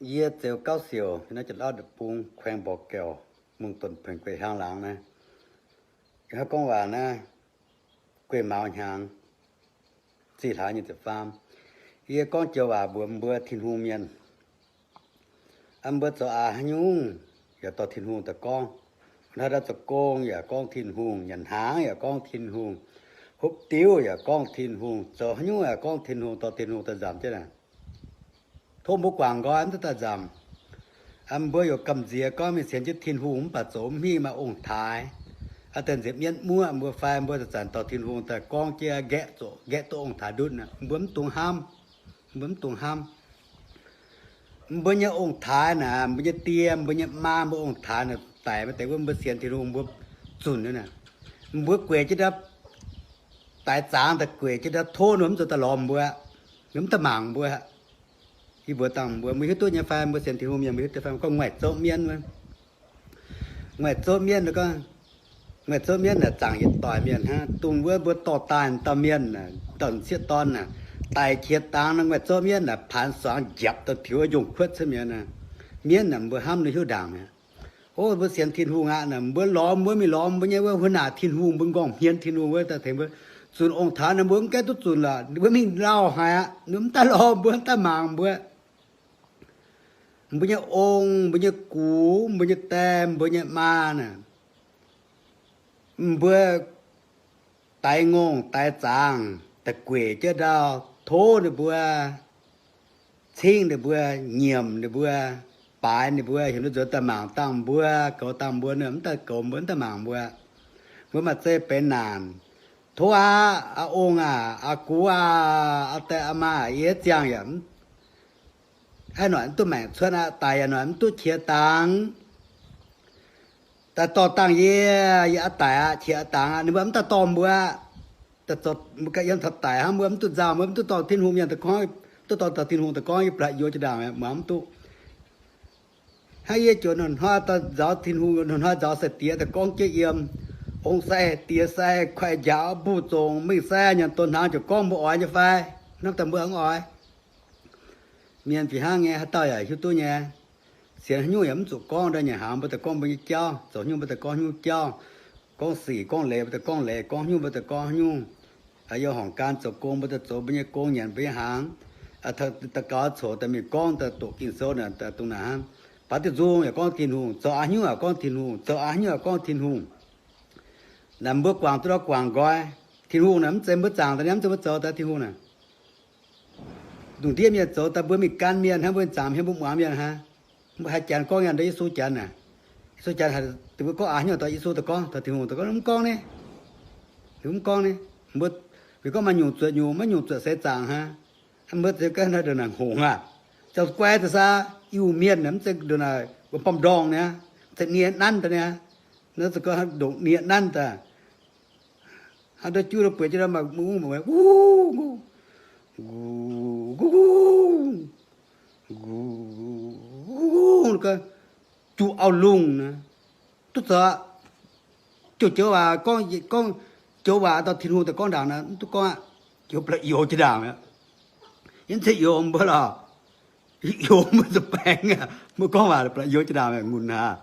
Yie Zeux Gauv Siouc, naaiv Janx-Lauv deic-bung, ແຂວງບໍ່ແກ້ວ, mungh donx ແຂວງ guei hlang laangz naaiv. Yie hnangv gorngv waac naaiv, guei mauz hnyangx, ziqc hlaax nyei ziepc faam. Yie gorngv joux waac mbuox mbuo Tin-Hungh mienh. Mbuo zoux aqc haaix nyungc yaac dorh Tin-Hungh daaih gorngv. Hnoi ndau zoux gong yaac gorngv Tin-Hungh, nyanc hnaangx yaac gorngv Tin-Hungh, hopv diuv yaac gorngv Tin-Hungh, zoux haaix nyungc yaac gorngv Tin-Hungh, dorh Tin-Hungh daaih nzamc jienv naaic. Tov mbuo guangc nqoi mv daaih nzamc. Mbuo yaac gamh nziex gorngv mingh sienx jienv Tin-Hungh mv baac zoux mv hingh, maaih ong-taaix, aa, daaih nzipc mienv muoqv mbuo fai mbuo zanc-zanc dorh Tin-Hungh daaih gorngv jienv nqaeqv zoqc, nqaeqv duqv ong-taaix ndutv naaic, mbuo mv dungx hnamv. Mbuo mv dungx hnamv. Mbuo nyei ong-taaix naaic, mbuo nyei die, mbuo nyei maa, mbuo ong-taaix naaic daic maiv deix wuov, mbuo sienx Tin-Hungh mbuo zunc naaic, mbuo gueic jienv ndau, daix zangx daaih gueic jienv ndau tov ninh mv zuqc daaih lorz mbuo, ninh mv daaih mangc mbuo. Yie mbuox dangh mbuo, mbuo hiuv duqv nyei fai? Mbuo sienx Tin-Hungh mienh mbuo hiuv duqv fai? Gorngv nguaaic zouv mienv wuov. Nguaaic zouv mienv, gorngv nguaaic zouv mienv naaic zaangc yietc doic mienh hnangv. Dongh wuov mbuo dorh daaih dauh mienh naaic, dauh m'sieqv dorn naaic, daic qiex dangx nor, nguaaic zouv mienv naaic paanx suangx njapc daaih tiux njongh kuotv cuotv mi'aqv. Mienv naaic mbuo hnamv ninh hiuv ndaangc mi'aqv. O, mbuo sienx Tin-Hungh aqv naaic, mbuo lorz mbuo mingh lorz mbuo nyei wuov huin naaic Tin-Hungh, mbuo m'nqorngv hmien Tin-Hungh wuov daaih tengx mbuo zunc ong-taaix naaic, mbuo mv gaengh duqv zunc lorqc, ninh mbuo mingh lauh haic aqv, ninh mv daaih lorz mbuo, mv daaih mangc mbuo. Mbuo nyei ong, mbuo nyei gux, mbuo nyei die, mbuo nyei maa naaic, mbuo daix ngongh daix zaangc daaih gueic jienv ndau, tov ninh mbuo, cingv ninh mbuo, nyiemc ninh mbuo, baaix ninh mbuo, heuc ninh mbuo nzuonx daaih mangc dangh mbuo, goux dangh mbuo, ninh mv daaih goux mbuo, mv daaih mangc mbuo. Mbuo maaih zei benx naanc. Tov aqv, aa ong aac, aa gux aac, aa die aa maa, yie ziangh yaac mv, haaix noic mv duqv maengc cuotv aqv, daic yaac noic mv duqv qiex dangx. Daaih dorh dangh yie, yie aqv daic aqv, qiex dangx aqv, ninh mbuo mv daaih dorh mbuo aqv. Daaih zoux mbuo ganh yiem taux daic hnangv, mbuo mv duqv nzauh, mbuo mv duqv dorh Tin-Hungh mienh daaih gorngv, duqv dorh, dorh Tin-Hungh daaih gorngv, yie blatc youz jiex ndaangc, muangx mv duqv. Hnangv yie ziouc nunc hnoi daaih nzaaux Tin-Hungh, nunc hnoi nzaaux sai-diex daaih gorngv jienv yiem, ong sai, die sai, kuaaiv njaaux, mbuo zongc mingh sai, nyanc doz hnaangx ziouc gorngv, mbuo oix nyei fai? Hnamv daaih mbuo mv oix. Mienh fih hnangv nyei, haaix dauh yaac hiuv duqv nyei. Sienx haaix nyungc yaac mv zuqc gorngv ndau nyei hnaangx, mbuo daaih gorngv mbuo nyei jauv, zoux haaix nyungc mbuo daaih gorngv haaix nyungc jauv. Gorngv sic, gorngv leiz, mbuo daaih gorngv leiz, gorngv haaix nyungc mbuo daaih gorngv haaix nyungc. Yiem horngc gan zoux gong, mbuo daaih zoux mbuo nyei gong, nyanc mbuo nyei hnaangx. Daux gaux coc daaih mingh gorngv, daaih doqc Ging-Sou naaic, daaih dongh naaic hnangv. Baac diuh nzung yaac gorngv Tin-Hungh, zoux aqv haaix nyungc yaac gorngv Tin-Hungh, zoux aqv haaix nyungc yaac gorngv Tin-Hungh. Naaic mbuo guangc duqv lorz guangc nqoi. Tin-Hungh naaic mv zeiz mbuo zaangc daaih, mv zeiz mbuo zoux daaih, Tin-Hungh naaic. Lungh ndiev mienh zoux daaih, mbuo mingh gan mienh hnangv, mbuo zaangc hmien, mbuo muangx mienh hnangv. Mbuo haiz Janx gorngv nyanc ndau Yesu Janx naaic, Yesu Janx haiz mbuo gorngv aqv haaix nyungc dorh Yesu daaih gorngv, dorh Tin-Hungh daaih gorngv, mv gorngv ni. Mv gorngv ni. Mbuo, mbuo gorngv maaih nyungc zuotc nyungc, maiv nyungc zuotc seix zaangc hnangv. Mbuo zeix ganh ndongc naaic hngongx aqv. Zoux guai daaih saa, Iu-Mienh mv zeiz ndongc naaic wuov, baamh ndorngh niaa, mv zeiz nie nanv daaih niaa. Naaiv za'gengh ndongc nie nanv daaih. Hnangv ndau juv bueix jienv maaih mungv, juqv auv-lungh naaic, duqv zoux. Joux joux waac gorngv, gorngv joux waac dorh Tin-Hungh daaih gorngv ndaangc naaic, mv duqv gorngv aqv. Joux blatc youx jiex ndaangc mi'aqv. Yie mv zeiz youx mbuo lorqc. Youx mbuo zuqc baengx aqv. Mbuo gorngv waac blatc youx jiex ndaangc mi'aqv, ngunc aqv.